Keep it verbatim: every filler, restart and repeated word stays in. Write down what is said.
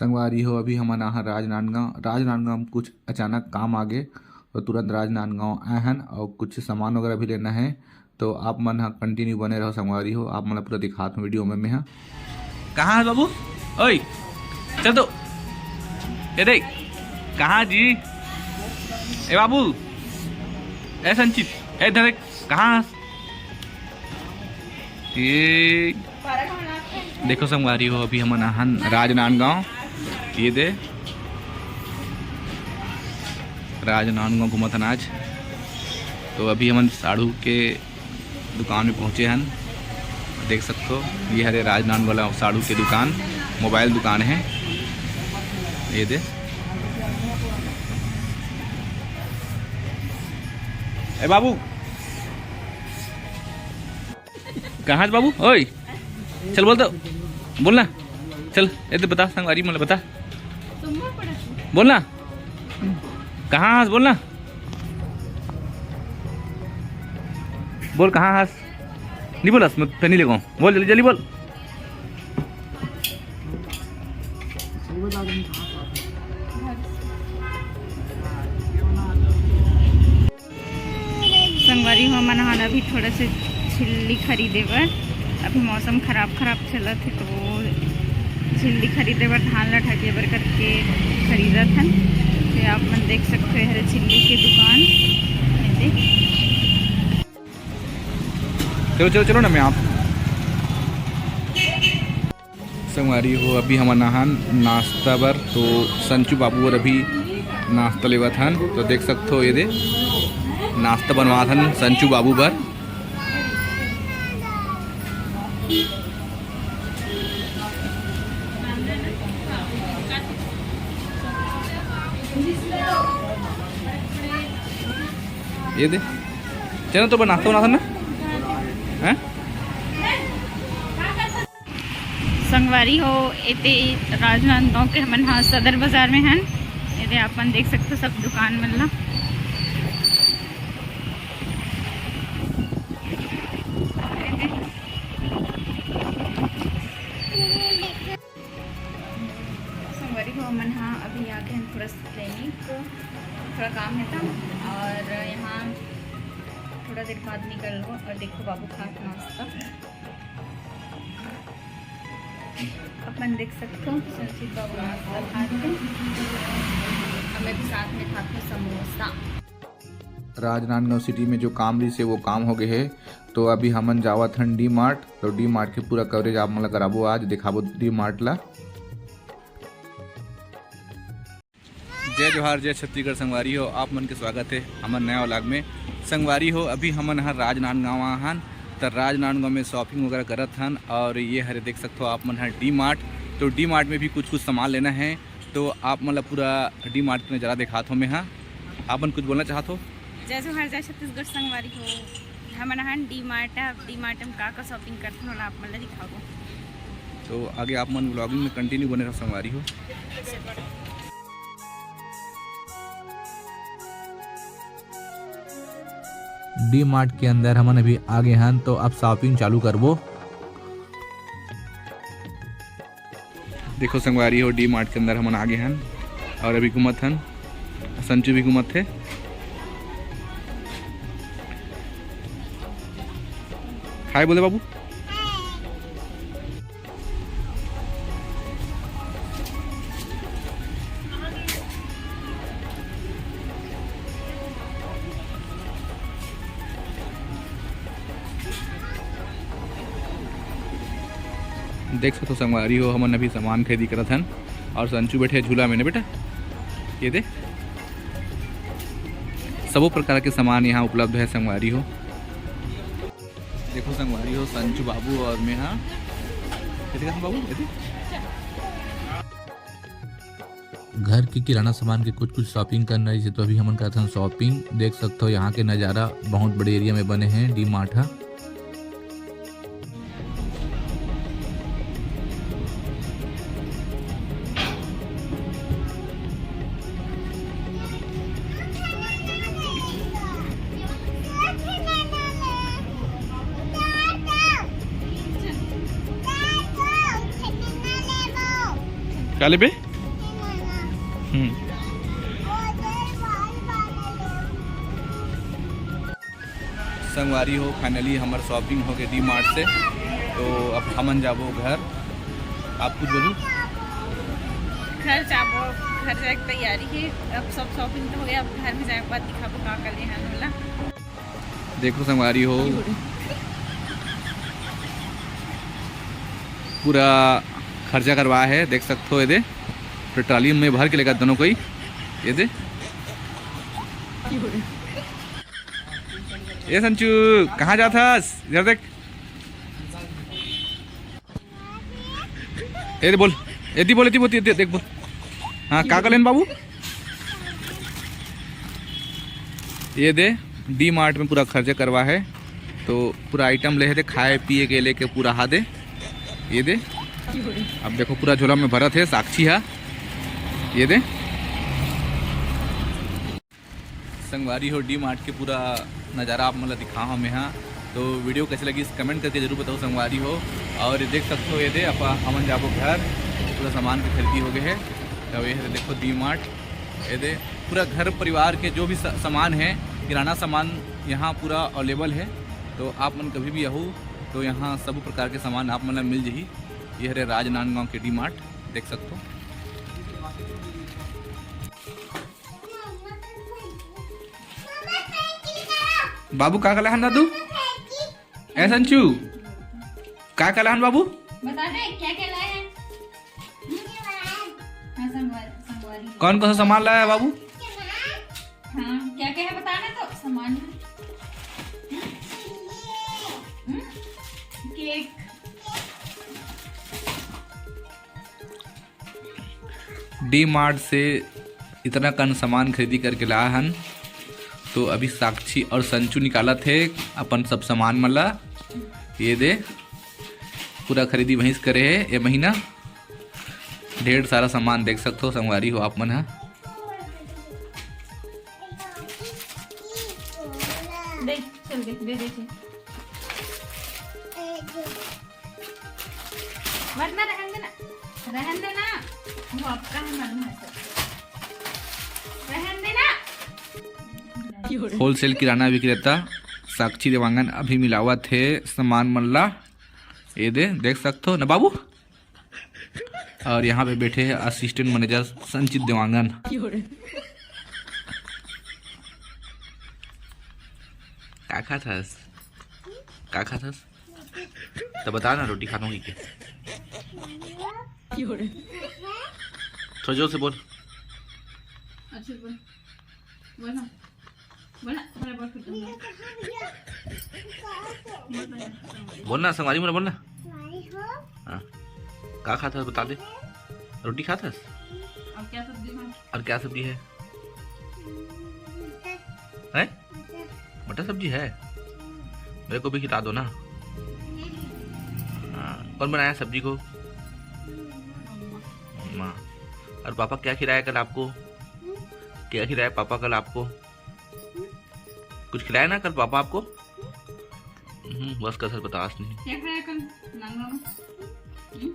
संगवारी हो, अभी हमन आहा राजनांदगांव। राजनांदगांव में कुछ अचानक काम आ गे, तो तुरंत राजनांदगांव आए हन और कुछ सामान वगैरह भी लेना है, तो आप मन ह कंटिन्यू बने रहो संगवारी हो, आप मन ला पूरा दिखात हूँ वीडियो में मैं ह। कहाँ है बाबू? ओए, चल तो, ये देख, कहाँ जी? ए बाबू, ए संचित, ए इधर देख, कहाँ है? ये देखो संगवारी हो, अभी हमन आहन राजनांदगांव। ये दे राजनांदगांव घूमत हन आज। तो अभी हमन साड़ू के दुकान में पहुंचे हन। देख सकते हो, ये हरे राजनांदगांव वाला साड़ू के दुकान, मोबाइल दुकान है। ये दे, ए बाबू, कहाँ है बाबू? ओए, चल बोल तो, बोलना। चल, ये तो बता, संगवारी मन ला बता। बोलना। कहाँ हस? बोलना। बोल, कहाँ हस? नहीं बोलस, मैं फिर नहीं लेगा। बोल जल्दी, जल्दी बोल। संगवारी हो, हमन हन अभी थोड़ा से झिल्ली खरीदे बर, अभी मौसम खराब खराब चलत हे, तो वो झिल्ली खरीदे बर धान ला ढके बर करके खरीदत हन। तो आप मन देख सकते हो, ये हरे झिल्ली के दुकान, ये देख। चलो, चलो, चलो ना, मैं आप संगवारी हो, अभी हमन आहन नाश्ता बर, तो संचू बाबू बर अभी नाश्ता लेवत हन। तो देख सकथो, ये दे नाश्ता बनवात हन संचू बाबू बर। ये दे, चलो तो बर नाश्ता बनात हन ना, हैं? संगवारी हो, एते राजनांदगांव के हमन ह सदर बाजार में हन। एते आप मन देख सकते हो सब दुकान मन ला। संगवारी हो, हमन ह अभी आगे हन थोड़ा सा clinic, थोड़ा काम है था और यहाँ थोड़ा देर बाद निकल हो। और देखो बाबू खात नाश्ता। अपन देख सकते हो, संचित बाबू नाश्ता खात हे, हमें भी साथ में खात हे समोसा। राजनांदगांव सिटी में जो काम रहिस हे, वो काम हो गए हे। तो अभी हमन जावत हन डी मार्ट। तो डी मार्ट के पूरा कवरेज आप मन ला कराबो, आज दिखाबो डी मार्ट ला। जय जोहार, जय छत्तीसगढ़ संगवारी हो, आप मन के स्वागत हे हमर नया व्लॉग में। संगवारी हो, अभी हमन ह राजनांदगांव आहन, त राजनांदगांव में शॉपिंग वगैरह करत हन। और ये हरे देख सकथो आप मन ह डी मार्ट, तो डी मार्ट में भी कुछ कुछ सामान लेना है, तो आप मन ला पूरा डी मार्ट के नज़ारा दिखात हो मैं ह। आप मन कुछ बोलना चाहत हो? जय जोहार, जय छत्तीसगढ़ संगवारी हो, हमन आहन डी मार्ट, डी मार्ट में का का शॉपिंग करथन, ओला आप मन ला दिखाबो। तो आगे आप मन व्लॉगिंग में कंटिन्यू बने रहो संगवारी हो। डी मार्ट के अंदर हमन अभी आगे हन, तो अब शॉपिंग चालू करबो। देखो संगवारी हो, डी मार्ट के अंदर हमन आगे हन और अभी घूमत हन, संचू भी घूमत हे। हाय बोले बाबू। देख सकथो संगवारी हो, हमन अभी सामान खरीदी करत हन और संचू बैठे हे झूला में ना बेटा। ये दे, सबो प्रकार के सामान यहाँ उपलब्ध है संगवारी हो। देखो संगवारी हो, संचू बाबू और मैं, हाँ, ये देखो बाबू, ये देख। घर के किराना सामान के कुछ कुछ शॉपिंग करना रहिसे, तो अभी हमन करथन शॉपिंग। देख सकथो यहाँ के नज़ारा, बहुत बड़े एरिया में बने हैं डी मार्ट ह। का लेबे? हम्म। संगवारी हो, finally हमर shopping हो गए D Mart से, तो अब हमन जाबो घर। आप कुछ बोलू? घर जाबो, घर जाए के तैयारी है। अब सब shopping तो हो गया, अब घर में जाए के बाद दिखाबो का का ले हन ओला। देखो संगवारी हो, पूरा खर्चा करवा है, देख सकते हो। ये दे, पूरा trolley में भर के लेगा दोनों कोई। ये दे, ए संचू, कहाँ जात हस? इधर देख। ए दे बोल, एदी बोल, एदी बोल, एदी देख बोल। हाँ, का का लेन बाबू? ये दे, D Mart में पूरा खर्चा करवा है, तो पूरा item ले हे दे, खाए पिए के लेके पूरा हा दे। ये दे, अब देखो पूरा झोला में भरत है साक्षी हा। ये दे, संगवारी हो, D Mart के पूरा नज़ारा आप मन ला दिखा हूँ मैं हा। तो video कैसे लगी, comment करके जरूर बताओ संगवारी हो। और ये देख सकते हो, ये दे, आप हमन जाबो घर, पूरा सामान के खरीदी हो गए है। तो ये है, देखो D Mart, ये दे, पूरा घर परिवार के जो भी सा-, सामान है, किराना सामान यहाँ पूरा available है। तो आप मन कभी भी आहू तो यहाँ सब प्रकार के सामान आप मन ला मिल जही। ये हरे राजनांदगांव के D Mart, देख सकते हो। बाबू, का का लाहन दादू? ए संचू, का का लाहन बाबू? बता दे, क्या क्या लाए हैं? हाँ, संगवारी, संगवारी। कौन कौन सा सामान लाया है बाबू? हाँ, क्या क्या है बताना तो सामान। हम्म? केक। D Mart से इतना कन सामान खरीदी करके लाया हन, तो अभी साक्षी और संचू निकालत हे अपन सब सामान मन ला। ये दे, पूरा खरीदी वहीं से करे हे ये महीना। ढेर सारा सामान देख सकते हो संगवारी हो आप मन हा। दे, चल दे, दे, दे, दे। मत ना, रहन दे ना, रहन दे ना, वो आपका है, मालूम है सब। रहन दे ना। Wholesale किराना विक्रेता साक्षी देवांगन अभी मिलावत हे सामान मन ला। ये दे, देख सकते हो ना बाबू। और यहाँ पे बैठे हैं assistant manager संचित देवांगन। का खात हस? का खात हस? तो बता ना, रोटी खाना होगी क्या? थोड़ा जोर से बोल। अच्छे से बोल। बोल ना। बोल ना, बोल, बोल, बोल, बोल। बोल ना, संगवारी मन ला बोल ना। हाँ। का खात हस, बता दे। रोटी खात हस? और क्या सब्जी है? और क्या सब्जी है? हैं? मटर सब्जी है? मेरे को भी खिला दो ना। हाँ, कौन बनाया सब्जी को? अम्मा। और पापा क्या खिलाया कल आपको? क्या खिलाया पापा कल आपको? कुछ खिलाया ना कल पापा आपको? हम्म, बस कसर बतास नहीं। क्या खाया कल नानू ने? हम्म?